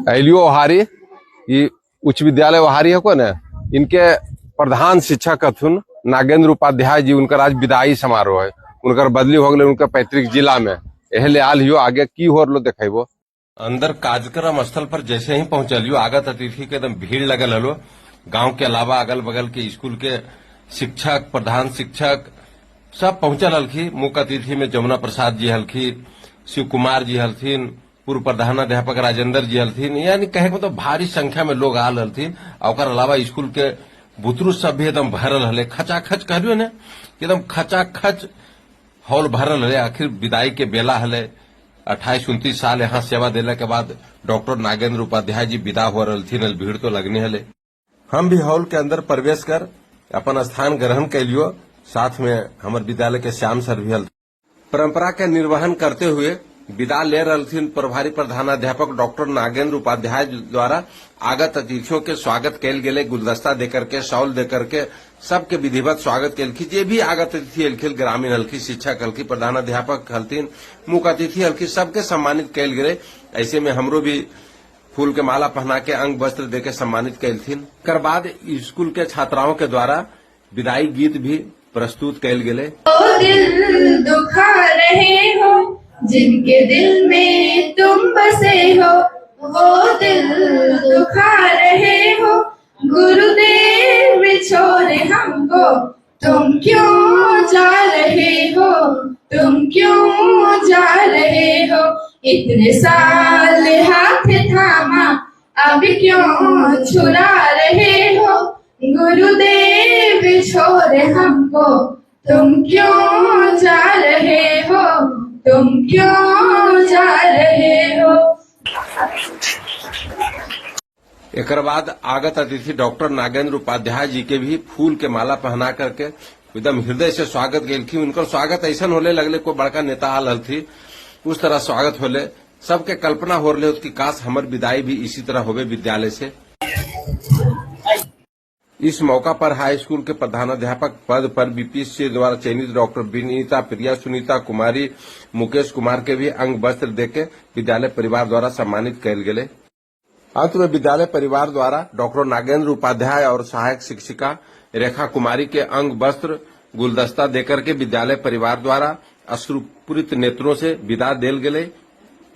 अलियो ओहारी, ये उच्च विद्यालय ओहारी है को ने, इनके प्रधान शिक्षक हथुन नागेंद्र उपाध्याय जी। उनकर आज विदाई समारोह है, उनकर बदली हो गए उनका पैतृक जिला में। एहे ले आल हियो, आगे की हो लो देखेबो। अंदर कार्यक्रम स्थल पर जैसे ही पहुंचलियो, आगत अतिथि के एकदम भीड़ लगल हलो। गांव के अलावा अगल बगल के स्कूल के शिक्षक, प्रधान शिक्षक सब पहुंचल हलखी। मुख्य अतिथि में जमुना प्रसाद जी हलखी, शिव कुमार जी हलथिन, पूर्व प्रधानाध्यापक राजेंद्र जी हलथिन। यानी कहे के मतलब भारी संख्या में लोग आल हलथिन। और ओकर अलावा स्कूल के बुतरू सब भी एकदम भरल हले, खचाखच कहलियो ने, एकदम खचाखच हॉल भरल हले। आखिर विदाई के बेला हले। 28-29 साल यहाँ सेवा देने के बाद डॉक्टर नागेंद्र उपाध्याय जी विदा हो रही, भीड़ तो लगने हले। हम भी हॉल के अंदर प्रवेश कर अपन स्थान ग्रहण कैलियो। साथ में हमर विद्यालय के श्याम सर भी हल। परंपरा के निर्वहन करते हुए विदा ले रही प्रभारी प्रधानाध्यापक डॉक्टर नागेंद्र उपाध्याय द्वारा आगत अतिथियों के स्वागत कैल गेले। गुलदस्ता देकर के, शॉल देकर के सबके विधिवत स्वागत कैलखी। जे भी आगत अतिथि एलखिन, ग्रामीण हलखी, शिक्षक हलखी, प्रधानाध्यापक हलथिन, मुख्य अतिथि हलखी, सबके सम्मानित कैल गेले। ऐसे में हमरो भी फूल के माला पहना के अंग वस्त्र देके सम्मानित कैलथिन। एकर बाद स्कूल के छात्राओं के द्वारा विदाई गीत भी प्रस्तुत कैल गेले। ओ दिल दुखा रहे हो, जिनके दिल में तुम बसे हो, वो दिल दुखा रहे हो। गुरुदेव छोड़े हमको तुम क्यों जा रहे हो, तुम क्यों जा रहे हो। इतने साल हाथ थामा, अब क्यों छुड़ा रहे हो। गुरुदेव छोड़े हमको तुम क्यों जा रहे हो, तुम क्यों जा रहे हो। एकर बाद आगत अतिथि डॉक्टर नागेंद्र उपाध्याय जी के भी फूल के माला पहना करके एकदम हृदय से स्वागत कैलखी। उनकर स्वागत ऐसा होले लगले कोई बड़का नेता आल हलथी, उस तरह स्वागत होले। सबके कल्पना हो रहे कि काश हमर विदाई भी इसी तरह होवे विद्यालय से। इस मौका पर हाई स्कूल के प्रधानाध्यापक पद पर बीपीएससी द्वारा चयनित डॉक्टर विनीता प्रिया, सुनीता कुमारी, मुकेश कुमार के भी अंग वस्त्र देके विद्यालय परिवार द्वारा सम्मानित कैल गेले। अंत में विद्यालय परिवार द्वारा डॉक्टर नागेंद्र उपाध्याय और सहायक शिक्षिका रेखा कुमारी के अंग वस्त्र गुलदस्ता देकर के विद्यालय परिवार द्वारा अश्रुपूरित नेत्रों से विदा देल गेले,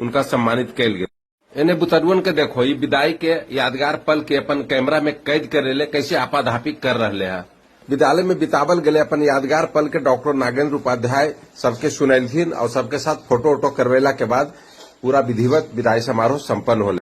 उनका सम्मानित कैल गेल। एने बुतरुअन के देखो, ये विदाई के यादगार पल के अपन कैमरा में कैद करे ले कैसे आपाधापी कर रहे हैं। विद्यालय में बितावल गले अपन यादगार पल के डॉक्टर नागेंद्र उपाध्याय सबके सुनैलथिन और सबके साथ फोटो वोटो करवेला के बाद पूरा विधिवत विदाई समारोह संपन्न होले।